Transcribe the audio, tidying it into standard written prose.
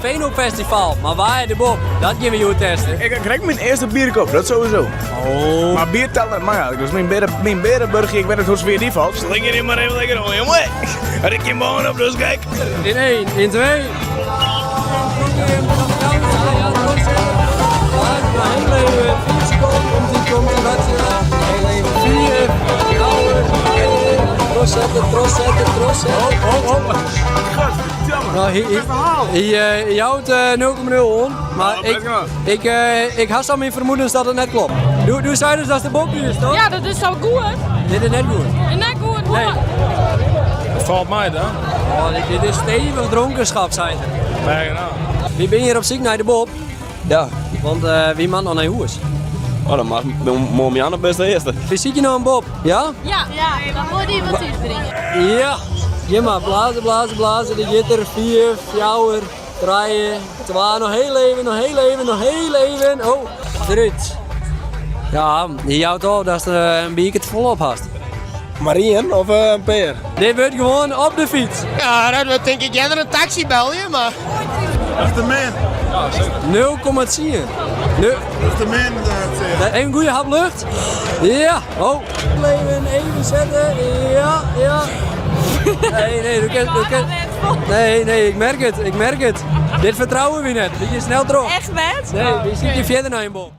Veenhoop Festival. Mar wa is de Bob? Dat gean we hjoed testen. Ik ha krekt myn earste bierke op, dat sowieso. Oh. Mar bier telt net mei eigenlijk. Dus myn, beare, myn bearenburchje, ik wit net hoe swier dy falt. Slinger him mar even lekker oan, jongen. Rik je man op, dus gek. In 1, in 2. Trochsette, trochsette, trochsette. Nou, hy jout 0,0 oan, mar ik ha sa myn fermoedens dat it net klopt. Do seidest datst de Bob wiest, toch? Ja, dat is al goed. Dit is net goed. Net goed, nee. Dat falt mei dan. Oh, dit is stevig dronkenschap, sei er. Nee, nou. Wy binne hjir op syk nei de Bob. Ja. Want wy moatte noch nei hûs. Oh, dan mag mom Janne best de earste. Wy sykje no in Bob, ja? Ja, ja. Dan wol dy wat útbringe. Ja. Gean mar, blaze, blaze, blaze. Der giet er. 4, 4, 3, 2, noch heel even, noch heel even, noch heel even. Oh, derút. Ja, dy jout ôf datst in bierke te folle op hast. Mar ien of in pear? Dit wurdt gewoan op de fyts. Ja, dat wurdt tink ik earder in taksy belje, mar... Dat is te min. 0,10. Dat is te min. Even in goede hap lucht. Ja. Oh. Even, even zetten. Ja, ja. Nee, nee, du kinst, du kinst, nee, nee, ik merk it, ik merk it. Dit fertrouwe wy net. Wy gean snel troch. Echt net? Nee, wy sykje fierder nei in Bob.